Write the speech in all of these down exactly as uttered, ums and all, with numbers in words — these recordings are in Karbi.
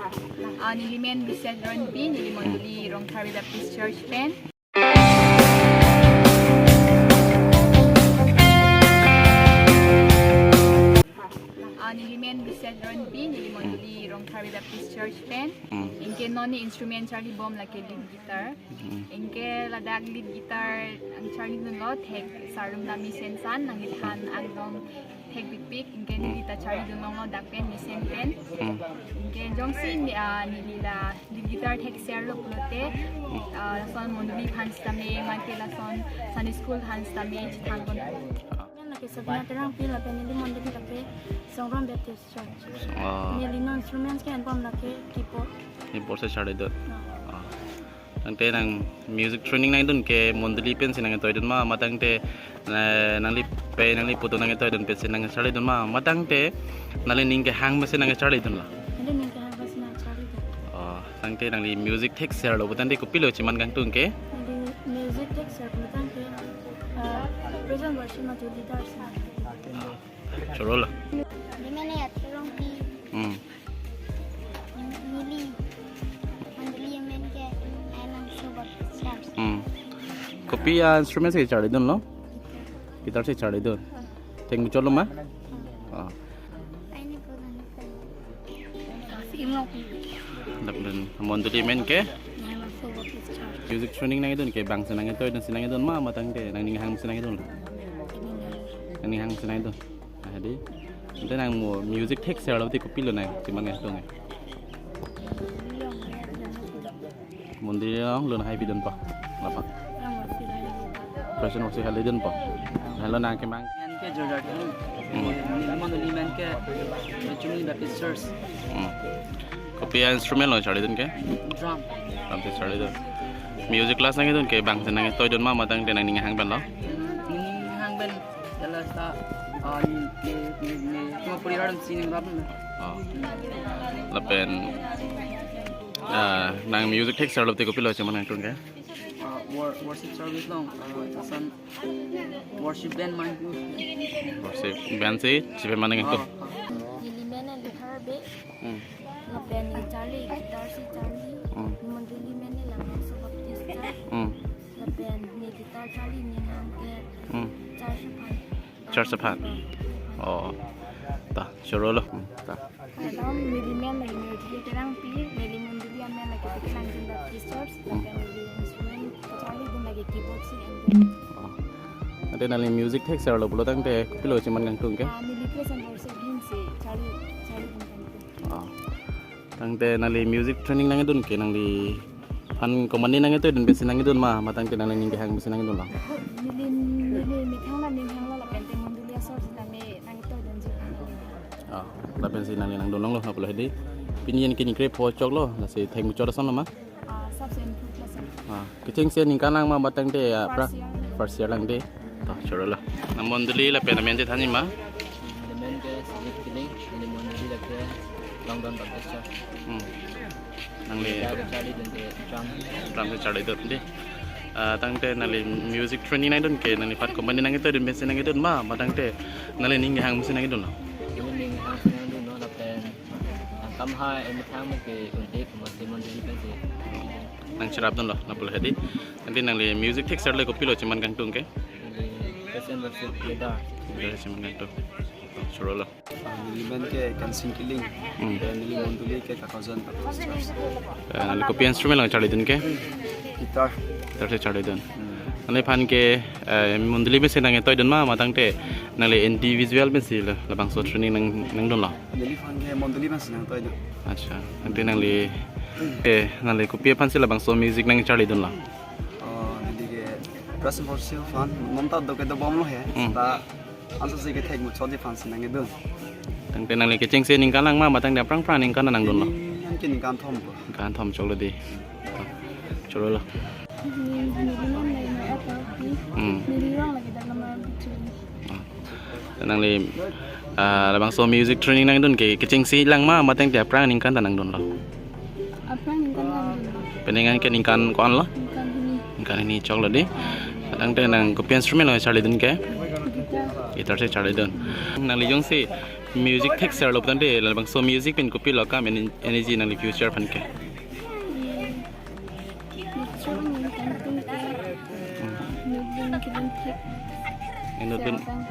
Ah, neli men Lisette Ronpi, neli mondoli Rongthar Baptist Church pen. Ah, neli men Lisette Ronpi, neli mondoli Rongthar Baptist Church pen. Hmm. Anke non ne instrument charlibom lake lead guitar. Hmm. Anke ladak lead guitar nangcharlidunlo, thek sarumda mesen san, nangliphan angdong thekpikpik, anke neli ta charlidun longlo dak pen, mesen pen. Hmm. Anke jongsi ni, ah, neli la lead guitar thekserlo pulote, ah, lason mondoli aphan sitame, mate lason Sunday school aphan sitame chethangpon. Lake Sabina Terangpi lapen neli mondoli lake Songron Baptist Church. Oh. Neli non instruments ke-enbom lake keyboard. Keyboard si charlidun. No. Oh. Tangte nang music training nangdun ke mondoli pensi nangtoidun ma, mate tangte, eh, nanglipei nanglipo atum nangtoidun pensi nangcharlidun ma, mate tangte nanglining kehang pensi nangcharlidun la? Nelining kehang pensi nangcharlidun. Oh, tangte nangli music thekserlo putangte kopilo cheman kangtung ke? Neli music thekserlo putangte, eh, praise and worship mate leader si. Chorolo. Neli men Lisette Rongpi. Hmm. Neli mondoli amen ke Alang Sobak Church. Hmm. Kopi a-instrument si charlidunlo? Guitar si charlidun. Thekmuchotlo ma? Ah. Ini program apa? Film. Lapen mondoli amen ke? Alang Sobak Church. Music training nangdun ke bang si nangtoidun si nangdun ma, mate tangte nanglining hang si nangdun? Nanglining hang si nangdun. Ah, hadi. Tangte nang mo music thekserlo te kopilo nang cheman kangtung ke? Mondoli along lo nang haipi dunpo. Lapa? Praise and worship haipi dunpo. Halo nang kemang. Amen ke George Arthur. Hmm. Neli mondoli amen ke Chumli Baptist Church. Hmm. Kopi a-instrument lo charlidun ke? Drum. Drum si charlidun. Music class nangdun ke bang si nangtoidun ma, mate tangte nanglining hang penlo? Nening hang pen. Jala sa, ah, ni, ni, ni, ni, cuma puri radam sining rap na. Oh. Lapen, ah, nang music thekserlo te kopilo cheman kangtung ke? Ah, wor-, worship service along, ah, asan worship band man tu. Worship band si cheman kangtung. Ah, ah. Neli men Lethar Bey. Hmm. Lapen ne charli, guitar si charli. Hmm. Mondoli amen Alang Sobak Baptist Church. Hmm. Lapen ne guitar charli, ne hang ke Hmm. Church aphan. Church aphan. Oh. Ta, chorolo. Hmm, ta. Kadam, neli men lake Nirjili Terangpi, neli mondoli amen lake Biklang Baptist Church, Hmm. lapen neli instrument charlidun lake keyboard si enbom. Oh. Tangte nangli music thekserlo pulo tangte kopilo cheman kangtung ke? Ah, neli praise and worship hymn si charli, charlidun kangtung. Oh. Tangte nangli music training nangdun ke nangliphan komatne nangtoidun pensi nangdun ma, mate tangte nanglining kehang pensi nangdunlo? Neli, neli methang la methang la lapen te mondoli asor sitame nangtoidunji. Ah, lapensi nangli nangdun longlo, apot hedi. Pini an ke ningkrepho choklo, lasi thekmuchot ason lo ma? Ah, sabse improve lo sir. Ah, kechengsi aningkan lang ma, mate tangte, ah, pra-, First year. First year lang de. To, chorolo. Nang mondoli lapen amen chethanji ma? Amen ke Sujit Killing, neli mondoli lake Longdon Baptist Church. Hmm. Nangli Guitar charlidun ke drum. Drum si charlidun de. Ah, tangte nangli music training nangdun ke nangliphan komatne nangtoidun pensi nangdun ma, mate tangte nanglining kehang pensi nangdunlo? Nening kehang si nangdunlo lapen nang kam ha emethang ke un-e komatsi mondoli pensi nangcherapdunlo, apot hedi. Tangte nangli music thekserlo kopilo cheman kangtung ke? Neli praise and worship leader. Leader cheman kangtung. Chorolo. Ah, neli men ke Kansing Killing. Hmm. Dan neli mondoli ke Kakojan Baptist Church. Eh, nangli kopi instrument lo charlidun ke? Guitar. Guitar si charlidun. Hmm. Nangliphan ke, eh, mondoli pensi nangtoidun ma, mate tangte nangli individual pensi la, labangso training nang, nangdunlo? Neliphan ke mondoli pensi nangtoidun. Acha, tangte nangli, eh, nangli kopi aphansi labangso music nangcharlidunlo? Oh, neli ke praise and worship aphan, non ta do ke dobomlo he. Hmm. Ta ansose ke thekmuchotji aphansi nangdun. Tangte nangli kechengsi aningkan lang ma, mate tangte aphrang aphrang aningkan nangdunlo? Neli ke ningkan thom po. Ningkan thom choklo de. Chorolo. Neli, neli men lake Nirjili Terangpi. Hmm. Neli rong lake Daglama Bithuri. Ah. Nangli, ah, labangso music training nangdun ke kechengsi lang ma, mate tangte aphrang aningkan ta nangdunlo? Aphrang aningkan nangdunlo. Pini an ke ningkan ko-an lo? Ningkan hini. Ningkan hini choklo de. Tangte nang kopi instrument lo charlidun ke? Guitar. Guitar si charlidun. Nangli jongsi Music thekser lo tangte, labangso music pen kopilo akam, en-, energy nangli future aphan ke? Nutron ningkan pen ke, nutron kilun thek. Inut lun. Serabang.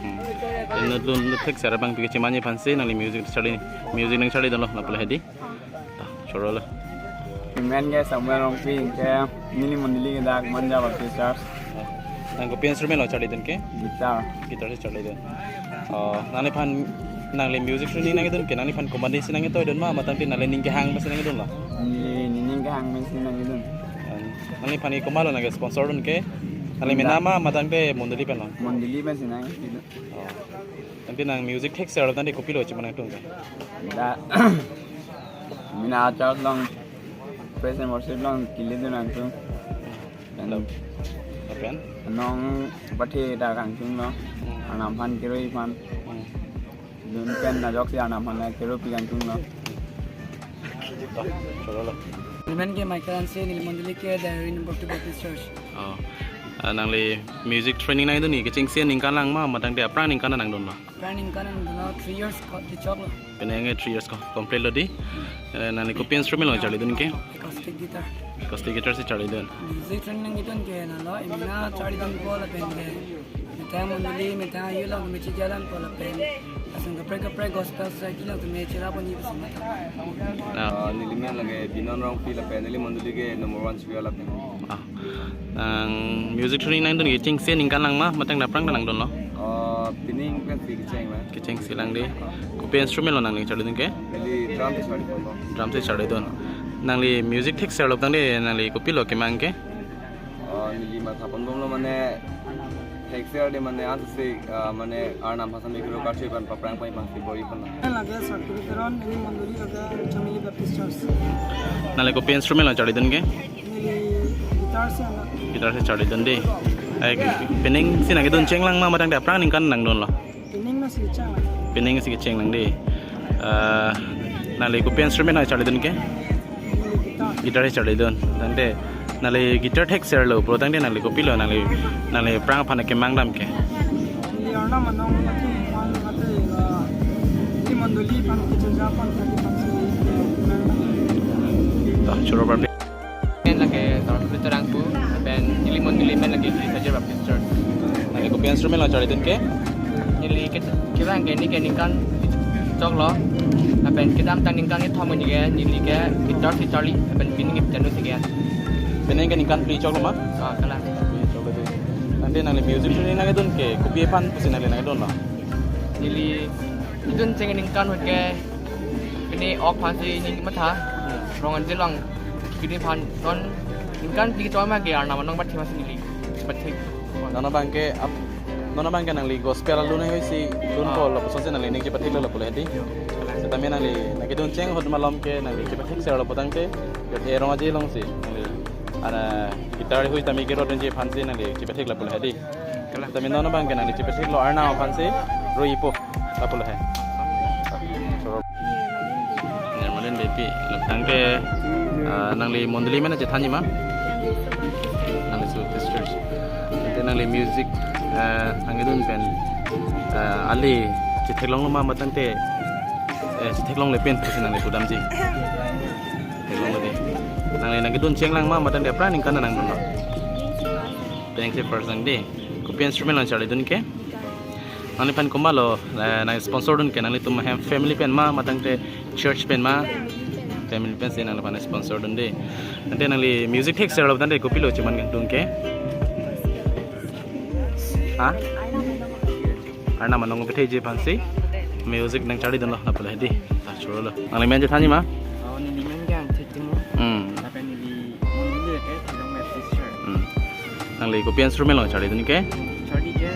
Hmm. Inut lun thekser abang pi kechemanji aphansi nangli music charli, music nangcharlidunlo lapu lahei dei. Ta, chorolo. Amen ke Samuel Rongpi ke neli mondoli ke dak Manja Baptist Church. Nang kopi instrument lo charlidun ke? Guitar. Guitar si charlidun. Oh, nangliphan, nangli music training nangkedun ke, nangliphan komatne si nangketoidun ma, matangte nangli ning kehang pensi nangkedunlo? Neli nening kehang pensi nangkedun. Nangliphan ke komatlo nangke sponsordun ke? Nangli mena ma, matangte mondoli pen lo? Mondoli pensi nangkedun. Oh. Tangte nang music thekser lo tangte kopilo cheman nangtum ke? Dak mena church along, praise and worship along kelidun nangtum. Lapen? Nong pathe ta kangtung lo. Hmm. Arnam aphan kerui aphan. Hmm. Dun pen ajoksi Arnam aphan kerupi kangtung lo. Ta, chorolo. Neli men ke Michael Hanse, neli mondoli ke Dairy Number Two Baptist Church. Oh. Ah, nangli music training nangkedun ke kechengsi aningkan lang ma, matangte aphrang aningkan nangdunlo? Aphrang aningkan nangdunlo, three years ko, chechoklo. Penang ke three years ko complete lo dei. Eh, nangli kopi instrument lo charlidun ke? Acoustic guitar. Acoustic guitar si charlidun. Music training nangkedun ke nalo, emena charlidunpo lapen ke methang mondoli, methang ayu along me chijalanpo lapen ason kaprek kaprek gospel society along me cheraponji pensi methang. Na. Ah, neli men lake Binon Rongpi lapen neli mondoli ke Number One Suya lapen. Ah. Nang music training nangdun ke kechengsi aningkan lang ma, matangte aphrang nangdunlo? Oh, pining pensi kecheng lang. Kechengsi lang dei. Kopi instrument lo nangli charlidun ke? Neli drum si charlidun. Drum si charlidun. Nangli music thekser lo tangte nangli kopilo kemang ke? Oh, neli mathaponbomlo mane thekser dei mane ansi, ah, mane Arnam aphan sami kero karchi pen paphrang pai aphansi bor-i pen. Lake Sarkiri Teron, neli mondoli lake Chamili Baptist Church. Nangli kopi instrument lo charlidun ke? Neli guitar si ana. Guitar si charlidun dei. Eh, penang si nangkedun cheng lang ma, matangte aphrang aningkan nangdunlo? Penang ma si cheng lang. Penang si cheng lang dei. Eh, nangli kopi instrument lo charlidun ke? Neli guitar. Guitar si charlidun. Tangte nangli guitar thekser lo pulo tangte nangli kopilo, nangli, nangli aphrang aphan kemang dam ke? Neli Arnam anong mati man mati la, neli mondoli aphan kecheja aphan kati aphansi. Ta, choro bar. Pen lake Sarkiri Terang pu, pen neli mondoli pen lake Sri Sajar Baptist Church. Nangli kopi instrument lo charlidun ke? Neli ke, kevang ke neli ke ningkan choklo. Lapen kedamtang ningkan kethom neli ke, neli ke guitar si charli, lapen pining ke piano si ke. Penang ke ningkan phli choklo ma? Ah, kalang. Phli choklo dei. Tangte nangli music training nangkedun ke kopi aphan pusi nangli nangkedunlo? Neli idun cheng aningkan ahut ke pine ok aphansi ning matha. Hmm. Rong anjir along kini aphan non ningkan phli chok ma ke Arnam anong pathe masi neli pathe. Non abang ke ap-, non abang ke nangli gospel alun hei si lunpo, ah, lapusonsi nangli ning chepatheklo lapu lahei dei. Yo. Setame nangli nangkedun cheng ahut malom ke nangli chepathekser lo pulo tangte, yo the rong anjir alongsi nangli ana guitar hui tame kerodunji aphansi nangli chepathek lapu lahei dei. Kalang. Setame non abang ke nangli chepetheklo Arnam aphansi, ruipo lapu lahei. Choro. Nirmalin Beypi, tangte, ah, nangli mondoli men chethanji ma? Nangli Baptist Church. Tangte nangli music, eh, nangkedun pen, eh, ale chetheklonglo ma, matangte, eh, chetheklongle pen pusi nangli pudamji? Theklonglo dei. Nangli nangkedun cheng lang ma, matangte aphrang aningkan nangdunlo? Penang si first lang dei. Kopi instrument lo charlidun ke? Nangliphan komatlo, eh, nang sponsordun ke, nanglitum ahem family pen ma, matangte church pen ma? Family pensi nangliphan sponsordun dei. Tangte nangli music thekser lo tangte kopilo cheman kangtung ke? Ha? Arnam anong patheji aphansi music nangcharlidunlo lapu lahei dei. Ta, chorolo. Nangli men chethanji ma? Oh, neli men ke Angthek Timung. Hmm. Lapen neli mondoli ke Thedong Baptist Church. Hmm. Nangli kopi instrument lo charlidun ke? Charli ke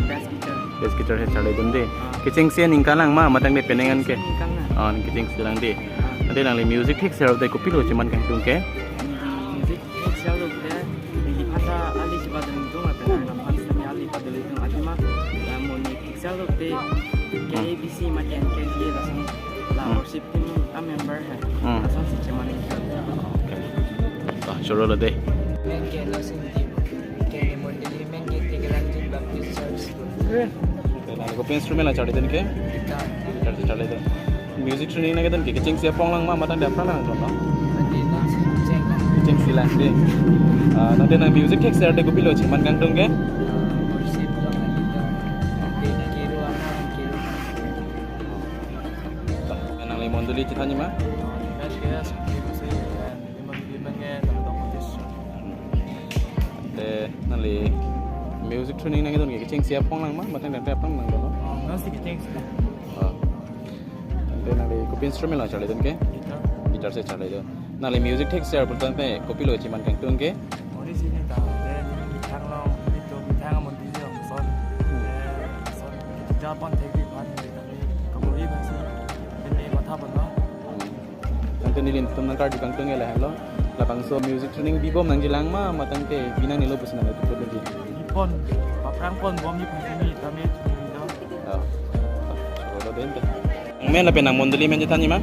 bass guitar. Bass guitar si charlidun dei. Ah. Kechengsi aningkan lang ma, matangte penang an ke? Ningkan lang. Ah, kechengsi lang dei. Ah. Tangte nangli music thekser lo tangte kopilo cheman kangtung ke? Neli music thekser lo tangte neliphan ta ale chepadun tung, lapen Arnam aphan sitame ale padun tung, athema, eh, mo ne thekser lo tangte K A B C mate N K G lason la, hmm, worship team a member hai. Hmm. Lasonsi cheman. Okay. Ta, chorolo dei. Men ke Losing Team. Ke mondoli men ke Tegalanjin Baptist Church. Nangli kopi instrument lo charlidun ke? Guitar. Charli, charlidun. Music training nangkedun ke kechengsi aphong lang ma, matang de aphrang nangdunlo? Adi nangsi cheng lang. Kechengsi lang de. Ah, tangte nang music thekser te kopilo cheman kangtung ke? Ah, worship lang, guitar. Ke, kiro ana, kiro. Nangli mondoli chethanji ma? Nangli mondoli nangdun ke kechengsi aphong lang ma, matang de aphrang nangdunlo? Oh, nangsi kechengsi lang. Ah. Tangte nangli kopi instrument lo charlidun ke? Guitar. Guitar si charlidun. Nangli music thekser pulotangte kopilo cheman kangtung ke? Ori si ne ta, te ne methang long, ne to methang amon di jong son. Hmm. Eh, son, kita pon thekji aphan, kita ni kamu i basi, ini matha pon lo. Hmm. Tangte nelitum nangkarju kangtung ke lahenlo. Labangso music training bibom nangjilang ma, matang ke bi nangnelo pusi nangli tutu ji? Bipon, paphrang pon bomji aphan si ne tame thumi do. Oh. Cholo den te. Nangmen lapen nang mondoli men chethanji ma?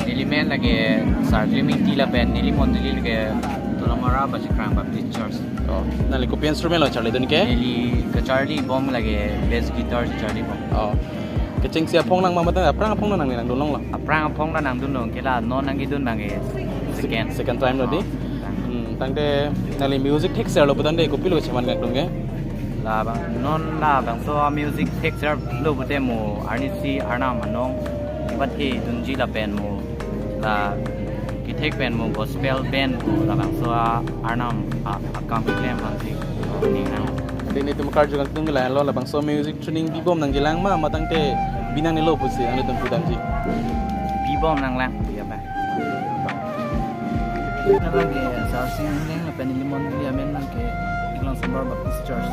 Neli men lake Sarklim Ingti lapen neli mondoli lake Dolamara Bajikrang Baptist Church. Oh. Nangli kopi instrument lo charlidun ke? Neli kacharli bom lake bass guitar charli bom. Oh. Kechengsi aphong lang ma, matang aphrang aphong nangli nangdun longlo? Aphrang aphong nangdun long ke la non nangkedun abang ke second. Second time lo di? Oh. Hmm, tangte nangli music thekser lo pulotangte kopilo cheman kangtung ke? Labang, non labangso music thekser lo pute mo arnisi Arnam anong ibat he dunji lapen mo la kethek pen mo gospel band mo labangso Arnam a, akam keklem aphan si ning nang. Tangte netum karju kangtung ke lahenlo, labangso music training bibom nangjilang ma, matang te bi nangnelo pusi nanglitum pudamji? Bibom nanglang, ya ba. Nanglang ke Sarsing Engleng lapen neli mondoli amen nang ke Inglong Sambar Baptist Church.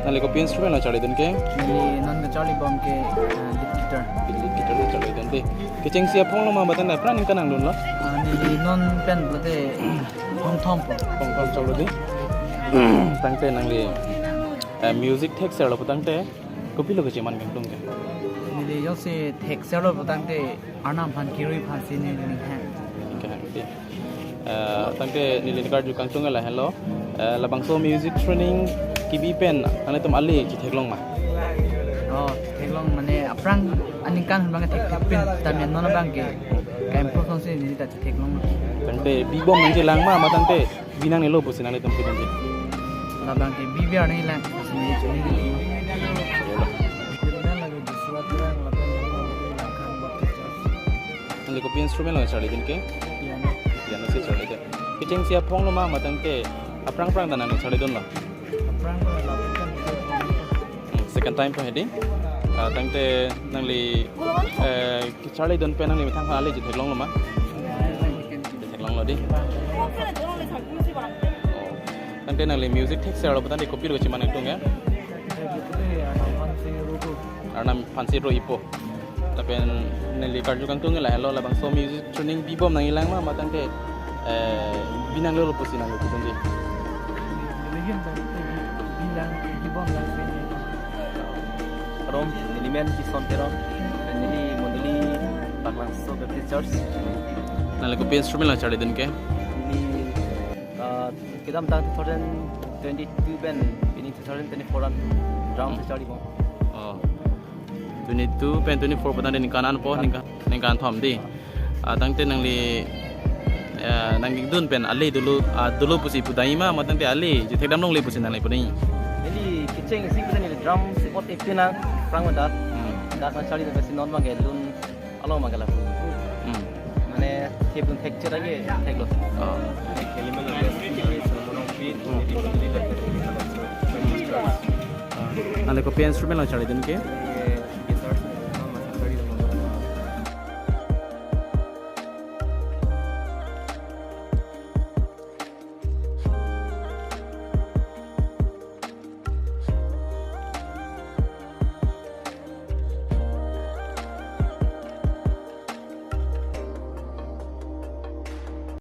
Nangli kopi instrument lo charlidun ke? Neli non kacharli bom ke, ah, lead guitar. Lead guitar lo charlidun te. Kechengsi aphong lo ma, matang aphrang ningkan nangdunlo? Ah, neli non pen pulote aphong thompo. Aphong thompo cholo di. Tangte nangli, eh, music thekser lo pulotangte kopilo kecheman kangtung ke? Neli jongsi thekser lo pulotangte Arnam aphan kirui aphan si neli ning hang. Ning hang, okay. Eh, tangte neli karju kangtung ke lahenlo. Eh, labangso music training kebi pen nanglitum ale chetheklong ma? Oh, chetheklong mane aphrang aningkan abang ke thekthek pen, tame non abang ke ka-improve si neli ta chetheklong. Tangte bibom nangjilang ma, matang te bi nangnelo pusi nanglitum pudamji? Labang ke bi bi arni lang, pusi neli chini. Nangli kopi instrument lo charlidun ke? Piano. Piano si charlidun. Kechengsi aphong lo ma, matang te aphrang aphrang ta nangli charlidunlo? Aphrang aphrang lo, aphrang aphrang. Hmm, second time po hedi. Ah, tangte nangli, eh, kacharlidun pen nangli methang aphan ale chetheklong lo ma? Chetheklong lo di. Oh. Tangte nangli music thekser lo pulotangte kopilo cheman kangtung ya? Arnam aphan si ro-ipo. Lapen neli karju kangtung ke lahenlo, labangso music training bibom nangjilang ma, matang te, eh, bi nangnelo pusi nangli pudunji? Neli hem tangte bi, bi lang, bibom lang si. Rom, neli men Kison Teron. Neli mondoli Baklangso Baptist Church. Nangli kopi instrument lo charlidun ke? Neli, ah, kedamtang two thousand twenty-two pen pini two thousand twenty-four an drum si charli bom. Oh. Twenty-two pen twenty-four pulotangte ningkan an po, ningkan, ningkan thom di. Ah, tangte nangli, eh, nangdun pen ale dolo, ah, dolo pusi pudai ma, matang te ale chethekdam longle pusi nangli pudai? Neli kechengsi pudai, neli drum si ot ek tina prang mata. Hmm. Dak nangcharli pen si non abang ke lun along abang ke la. Hmm. Mane thip lun thekchet age theklo. Oh. Neli men la best, neli sono monong pi, neli pudai. Ah, nangli kopi instrument lo charlidun ke?